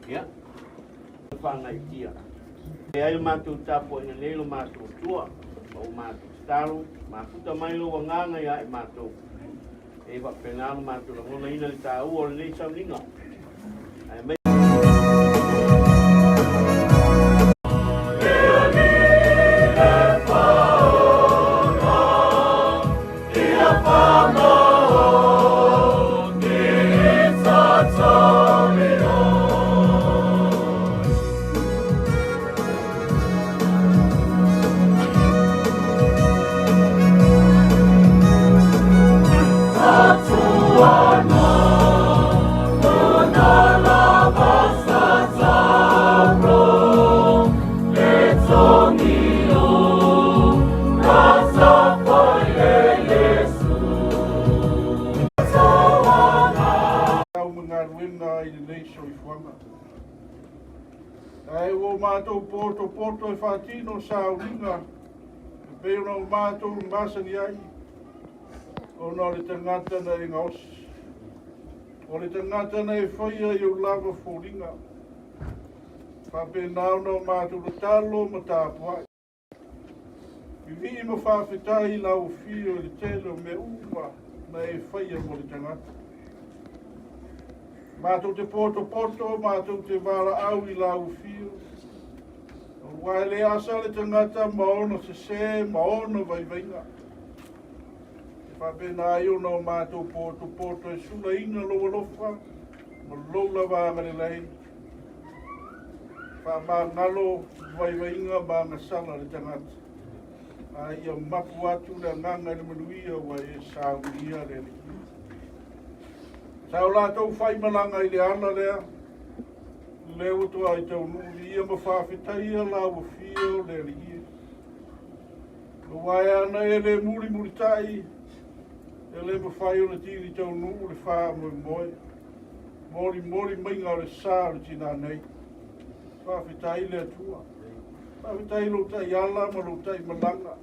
Ia, whāngaitia. E ai o mātou tapuaiga nei lo mātou Atua, ma o mātou tatalo, mafuta mai lou agaga ia i mātou. E faapena lo mātou lagonaina le tāua o lenei sauniga. Ae mai Au ma galuega i lenei soifuaga. Ae ua o matou potopoto e faatino sauniga e pei ona o matou masani ai, ona o le tagata na e gaosi. O le tagata na e faia i ou lava foliga. Faapena ona o matou tatalo ma tapuai. Vivii ma faafetai i lau afio i le tele o mea uma na e faia mo le tagata. Matou te potopoto, matou te valaau i lau afio. Aua e le asa le tagata ma ona sesē ma ona vaivaiga. E faapena ai ona o matou potopoto e sulaina lou alofa ma lou lava agalelei. Faamagalo vaivaiga ma agasala le tagata, a ia mapu atu le agaga i le manuia ua e saunia le Alii. Sa o latou faimalaga i le ala lea, lea ua toai taunuu viia ma faafetaia lau afio le Alii. Aua e ana e le mulimulitai, e le mafai ona tili taunuu le faamoemoe. Molimoli maiga o le sa o le tinā nei. Faafetai le Atua. Faafetai lou taiala ma lou taimalaga.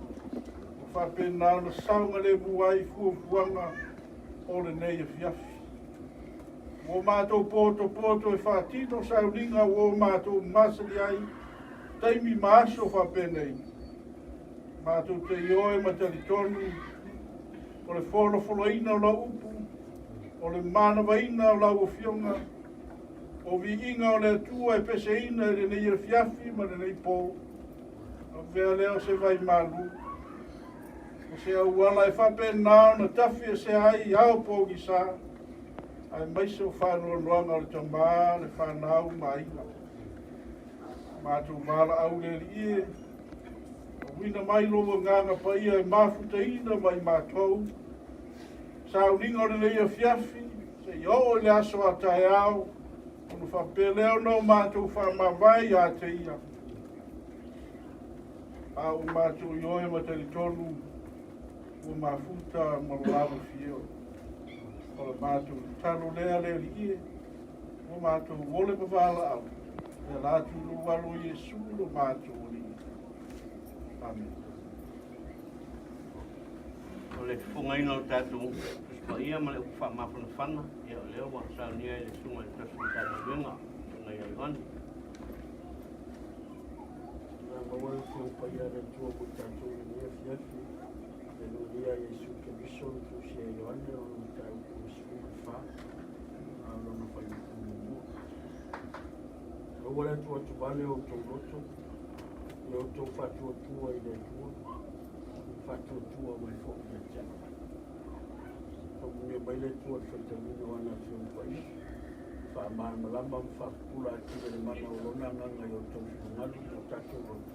Ua faapena ona saogalemu ai fuafuaga o lenei afiafi. Ua matou potopoto e faatino sauniga ua matou masani ai taimi ma aso faapenei. Matou te ioe ma talitonu o le folafolaina o lau upu, o le manavaina o lau Afioga, o viiga o le Atua e peseina i lenei afiafi ma lenei po. Avea lea o se vai malu, o se auala e faapena ona tafi esea ai ao pogisa, aemaise o faanoanoaga o le tama, le fanau ma aiga. Matou valaau le Alii e, auina mai lou agaga paia e mafutaina mai matou, sauniga o lenei afiafi, seia oo i le aso a taeao, ona faapea lea ona o matou faamavae ia te ia. A ua matou ioe ma talitonu ua mafuta ma lo lava fio. O le matou tatalo lea le Alii e, ua matou ole ma valaau, e ala atu i lou alo Iesu lo matou Alii. Amene. O le fofogaina o le tatou Tusi Paia ma le upu faamafanafana, ia o lea ua saunia e le Susuga i le Tausi Matagaluega, Susuga ia Ioane. Na maua le Afioga Paia a le Atua mo i tatou i lenei afiafi, le Lulia Iesu Keriso na tusia e Ioane lona mataupu 14, a o lona fuaiupu muamua. Aua le atuatuvale o outou loto, ia outou faatuatua i le Atua, faatuatua mai foi ia te au. Faamanuia mai le Atua i le faitauina o ana Afioga Paia, faamalamalama ma faapupula atili le mana o lona agaga i outou finagalo ma o tatou loto.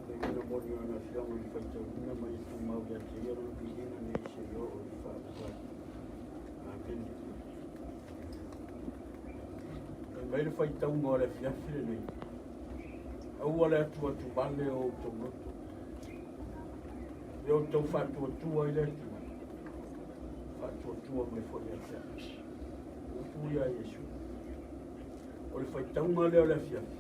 Le uiga moni o ana Afioga i le faitauina ma ia tumau ia te ia lona viiga nei seia oo i le faavavau. Amene. Fai mai le faitauga o le afiafi lenei, aua le atuatuvale o outou loto, ia outou faatuatua i le Atua, faatuatua mai foi ia te au. Upu ia a Iesu. O le faitauga lea o le afiafi,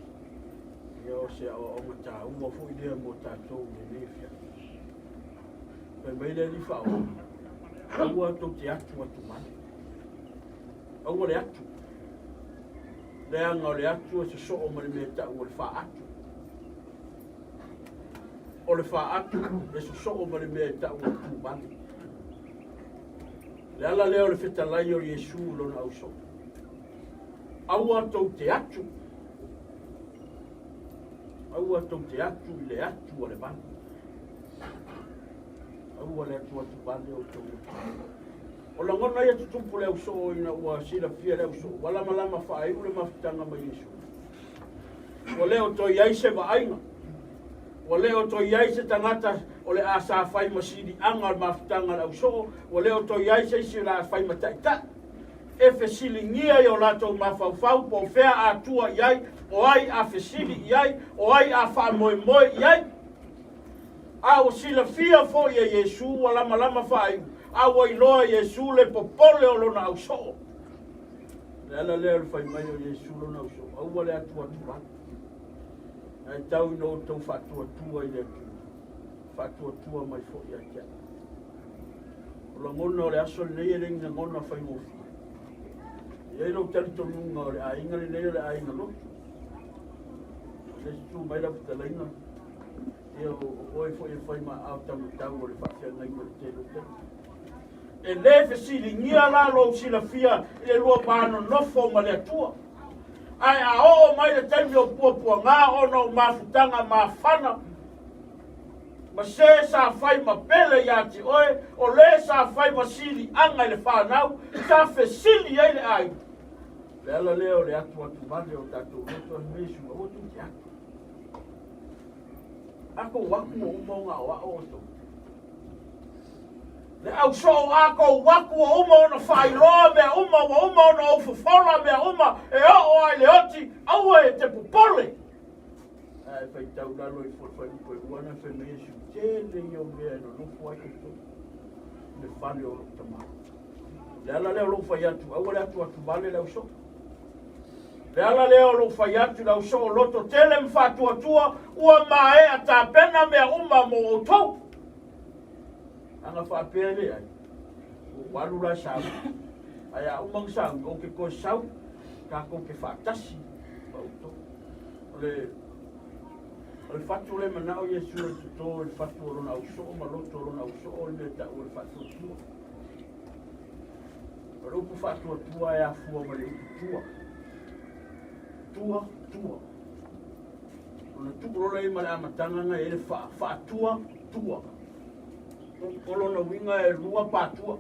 ia o se aoaoga taua foi lea mo tatou i lenei afiafi. Fai mai le Alii Faaola, Aua tou te atu atu vale. Aua le atu. Leaga o le atu e sosoo ma le mea e tau o le faatu. O le faatu e sosoo ma le mea e tau o le tuvale. Le ala lea o le fetalai o Iesu i lona ausoo. Aua tou te atu. Aua tou te atu i le atu a le vale. Aua le atu atu vale o tou atu. O lagona ia tutupu le ausoo ina ua silafia le ausoo, ua lamalama faaiu le mafutaga ma Iesu. Ua le o toe i ai se vaaiga. Ua le o toe i ai se tagata o le a sa fai ma siliaga o le mafutaga a le ausoo, ua le o toe i ai se isi o le a fai ma taitai. E fesiligia i o latou mafaufau po o fea a tua i ai, o ai a fesili i ai, o ai a faamoemoe i ai. A ua silafia foi e Iesu ua lamalama faaiu, a ua iloa e Iesu le popole o lona ausoo. Le ala lea o le fai mai o Iesu lona ausoo, aua le atuatu atu. Ae tau ina outou faatuatua i le Atua, faatuatua mai foi ia te au. O lagona o le aso lenei e le ni lagona faigofie. E i ai lou talitonuga o le aiga lenei o le aiga lotu. O le isi tu mai lau fetalaiga, ia o oe foi e fai ma aao taumatau o le faafeagaiga o le tele o taimi. E le fesiligia la lou silafia i le lua va nonofo ma le Atua. Ae a oo mai le taimi o puapuaga ona o mafutaga mafana, ma se sa fai ma pele ia te oe, o le sa fai ma siliaga i le fanau, sa fesili ai le aiga. Le ala lea o le atuatu vale o tatou loto e mea Iesu, aua tou te atu. A kou atu ua uma ona aoao outou. Le au soo a kou atu ua uma ona faailoa mea uma, ua uma ona ou fofola mea uma, e oo lava i le oti, aua e te popole. Ae faitau lalo i fuaiupu e lua na fai mai Iesu, tele ia o mea e nonofo ai outou i le fale o lou Tama. Le ala lea o lou fai atu, aua le atuatu vale le ausoo. Le ala lea o lou fai atu le ausoo loto tele ma faatuatua, ua maea tapena mea uma mo outou. Ana faapea e leai, ua alu la e sau. Ae a uma ona sau, ou te toe sau, tatou te faatasi ma outou. O le, o le fatu lea e manao Iesu e toto i le fatu o lona ausoo ma loto o lona ausoo o le mea e tau o le faatuatua. O le upu faatuatua e afua mai le upu tua. Tua, tua. Ona tuu lola i ma le amataga na e le fa, faatua, tua. O lona uiga e lua patua.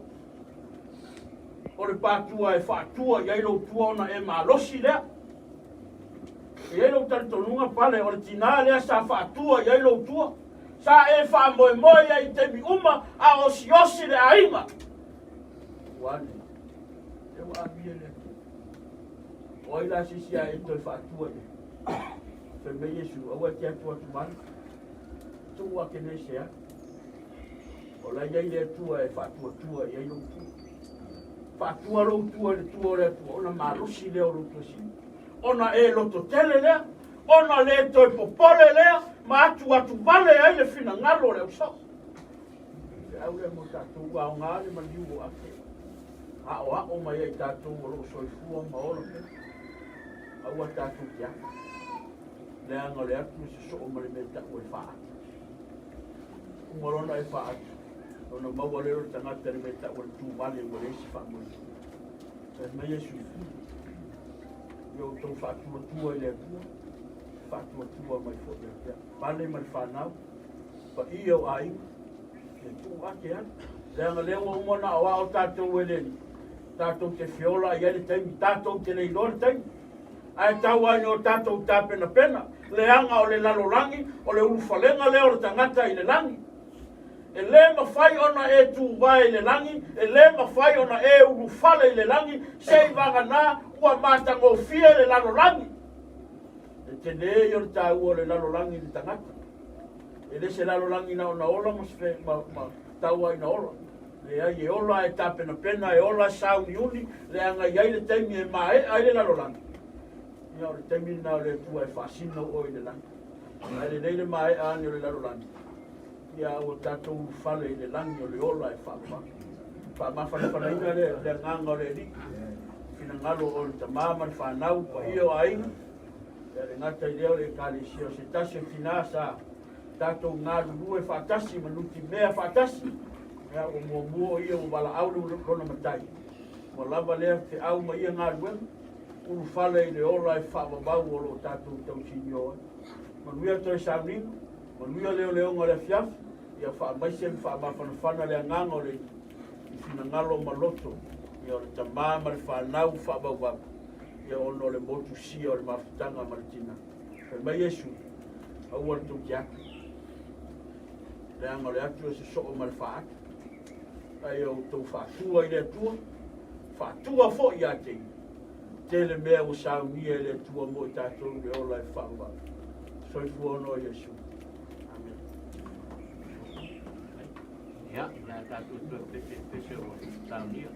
O le patua e faatua i ai lou tua ona e malosi lea. E i ai lou talitonuga pale o le tinā lea sa faatua i ai lou tua. Sa e faamoemoe i ai i taimi uma a osiosi le aiga. Ua ane, e ua amia le Atua. O ai la se isi a e toe faatua i ai? Fai mai Iesu, aua e te atuatu vale. Tuu ake nei se atu. O la e i ai le Atua e faatuatua i ai lou tua. Faatua lou tua i le tua o le Atua, ona malosi lea o lou tuasina. Ona e lototele lea, ona le toe popole lea, ma atuatu vale ai le finagalo o le ausoo. Feau lea mo tatou, ua aoga le maliu o ake, aoao mai ai tatou o lo o soifua ma ola pea. Aua tatou te atu. Leaga o le atu e sosoo ma le mea e tau o le faatu. Uma loa ona e faatu, ona maua lea o le tagata i le mea e tau o le tuvale ua leai se faamoemoe. Fai mai Iesu, Ia outou faatuatua i le Atua, faatuatua mai foi ia te au. Pale ma le fanau, paia o aiga, ia tuu ake alu. Leaga lea ua uma ona aoao tatou e le Alii, tatou te feola i ai le taimi, tatou te le iloa le taimi. Ae tau lava ina o tatou tapenapena, leaga o le lalolagi, o le ulufalega lea o le tagata i le lagi. E le mafai ona e tuvae i le lagi, e le mafai ona e ulufale i le lagi, seivagana ua matagofie le lalolagi. E tele ia o le taua o le lalolagi i le tagata. E le se lalolagi na ona ola ma, ma, ma tau ai na ola. Leai, e ola e tapenapena, e ola e sauniuni, leaga i ai le taimi e maea ai le lalolagi. Ia, o le taimi lena o le Atua e faasino oe i le lagi. Ae lelei le maea ane o le lalolagi, ia ua tatou ulufale i le lagi o le ola e faavavau. Faamafanafanaina le agaga o le Alii, finagalo o le tama ma le fanau, paia o aiga, ia le gata i lea o le Ekalesia o se tasi o tina sa tatou galulue faatasi ma nutimea faatasi, ia ua muamua o ia ua valaau lona matai, ua lava lea feau ma ia galuega, ulufale i le ola e faavavau o lo o tatou tausinio ai. Manuia toe sauniga, manuia leoleoga o le afiafi, ia faamaise ma faamafanafana le agaga o le i finagalo ma loto ia o le tama ma le fanau faavauvau ia ona o le motusia o le mafutaga ma le tina. Fai mai Iesu, aua le tou te atu, leaga o le atu e sosoo ma le faatu, ae ia outou faatua i le Atua, faatua foi ia te ia. Tele mea ua saunia e le Atua mo i tatou i le ola e faavavau. Soifua ona o Iesu. Amene. Ia, o le a tatou toe pese i pese ua saunia.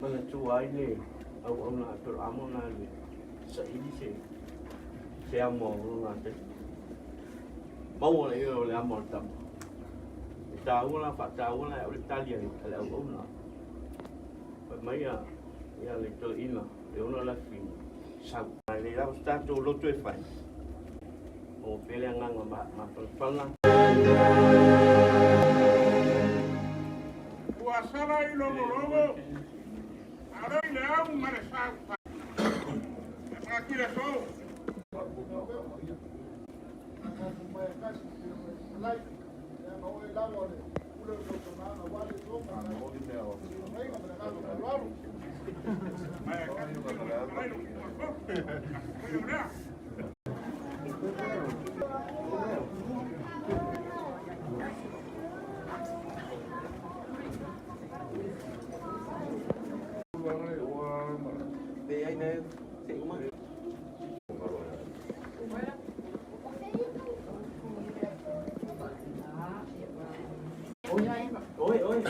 Manatua ai le auauna a Aperahama na alu e saili se Se amo o lona te. Maua le ioe o le amo a le tama. E tāua la whaatāua la e le tali a le au auna. Whai mai a ia le toeina, le ona lafi sau. Ai le lau tātou loto e whai. O pele anganga ma ma. Ua sala i logologo, alo i le au ma le sau. E whakakira so. Mai a kasi te mai lo kuma so. Oi, oi.